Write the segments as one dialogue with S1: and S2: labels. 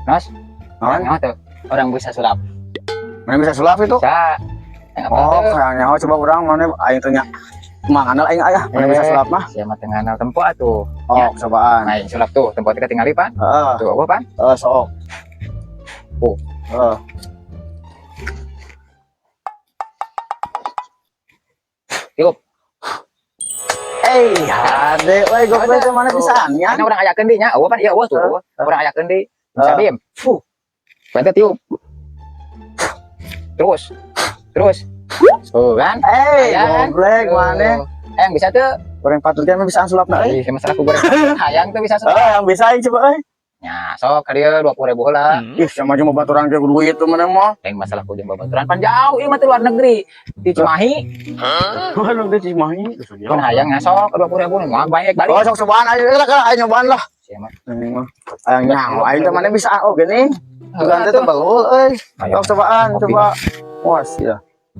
S1: Nos,
S2: Naon?
S1: nyaho tuh orang bisa sulap.
S2: Mana bisa sulap itu?
S1: Bisa. Yang apa
S2: Oh,
S1: tuh?
S2: kayaknya oh, coba urang mana aing tanya. Mangana aing aya, mana bisa sulap mah?
S1: Siapa tengah nal tempo atuh.
S2: Oh, cobaan.
S1: Nah, yang sulap tuh, tempo kita tinggali pan.
S2: Heeh.
S1: Tuh, apa pan?
S2: Heeh, sok.
S1: Oh.
S2: Heeh.
S1: Tiup.
S2: Eh, hade we goblok teh mana bisaan nya?
S1: Karena orang ayakeun deui nya, eueuh pan ieu eueuh tuh.
S2: Heeh.
S1: Orang ayakeun deui. Bisa
S2: Heeh.
S1: bim. Fuh. Pan teh tiup. Terus. Terus. Tuh kan?
S2: Eh,
S1: Aya kan?
S2: goblok mana?
S1: Tuh. Hayang bisa tuh.
S2: Goreng patut kan bisa sulap na euy.
S1: Ih, masalah ku goreng. Hayang tuh bisa sulap.
S2: Heeh, yang bisa aing coba euy.
S1: Ya, sok ka dieu 20.000 heula.
S2: Ih, sama aja mau baturan ke duit tuh mana mah.
S1: Lain masalah ku jeung babaturan pan jauh ieu mah teh luar negeri. Di Cimahi.
S2: Waduh, di Cimahi.
S1: Pan hayang nya sok 20.000 mah baik balik.
S2: Oh, sok cobaan aja lah, lah, ayo nyobaan lah.
S1: Sia mah.
S2: Ini mah. Ayang nyaho, aing teh mana bisa oh gini. Bukan teh tebel euy.
S1: Ayo.
S2: Sok cobaan,
S1: Kopi.
S2: coba. Wah, sia.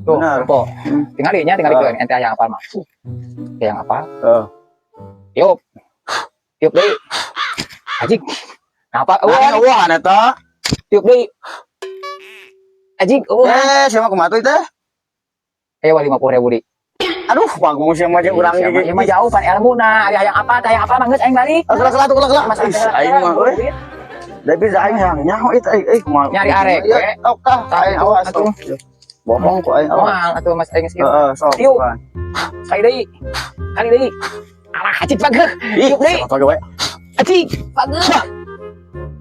S1: Tuh,
S2: Benar.
S1: tempo.
S2: Hmm.
S1: Tingali nya, tingali keun ente hayang apal mah. Hayang apal.
S2: Heeh.
S1: Tiup. Tiup deui. Ajik. Napa?
S2: Wah,
S1: Wah,
S2: wah, eta.
S1: tiup deui. Ajik, eueuh.
S2: Eh, siapa kumaha tuh teh?
S1: Ayo 50.000 deui.
S2: Aduh, bagus sia mah jeung urang
S1: Sia mah
S2: gigi.
S1: ieu mah jauh pan elmuna. Ari hayang apa, teh hayang apa mah geus aing balik.
S2: Ah, kelah, kelah, tuh, kelah, kelah.
S1: Masalah
S2: Ih,
S1: kelah,
S2: aing mah euy. Da bisa aing hayang nyaho itu euy, euy kumaha.
S1: Nyari arek,
S2: Iya,
S1: we.
S2: Tok tah, aing awas.
S1: Atuh.
S2: Bohong ku aing awas.
S1: Moal atuh Mas aing geus kieu.
S2: Heeh, sok.
S1: Tiup.
S2: cobaan.
S1: Sekali deui. Kali deui. Alah, ajik pageuh.
S2: Ih,
S1: Tiup deui.
S2: siapa gawe?
S1: Ajik pageuh.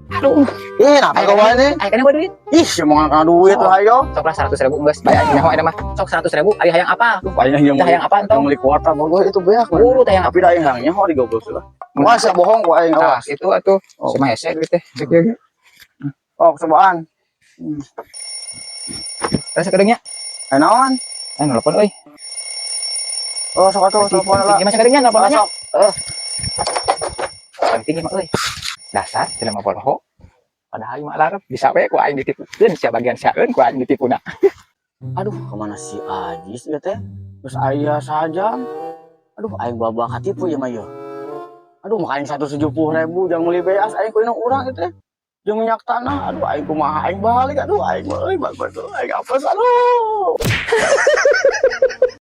S1: Aduh,
S2: Ih, napa gawe ini?
S1: aya kana duit.
S2: Ih, semua kana duit lah ayo.
S1: Sok lah 100.000 geus bayar aing nyaho eta mah. Sok 100.000 ari hayang apa?
S2: Paling yang
S1: Tah hayang apa
S2: yang
S1: entong?
S2: beli kuota bagus itu beak.
S1: Buru tah hayang
S2: Tapi da aing hayang nyaho di goblok lah. Wah, sia bohong ku aing
S1: Tah,
S2: awas.
S1: itu atuh.
S2: Oh.
S1: Cuma hese duit teh. Cek ieu.
S2: Oh, cobaan.
S1: Terus sakedeung nya.
S2: Eh, naon?
S1: Eh nelpon euy.
S2: Oh, sok atuh, telepon lah.
S1: Penting mah sakedeung nya nelpon
S2: Oh,
S1: nya.
S2: sok. Eh,
S1: Penting mah euy. Dasar jelema boloho. Padahal mah larep bisa we ku aing ditipukeun sia bagian siaeun ku aing ditipuna.
S2: Aduh, kemana si Ajis ya teh? Terus ayah saja. Aduh, aing babak katipu ya mah ya. Aduh, makanya 170.000 jangan beli beas aing ku urang itu teh. Jeung minyak tanah, aduh aing kumaha aing balik, aduh aing mah euy bagus aing apes aduh.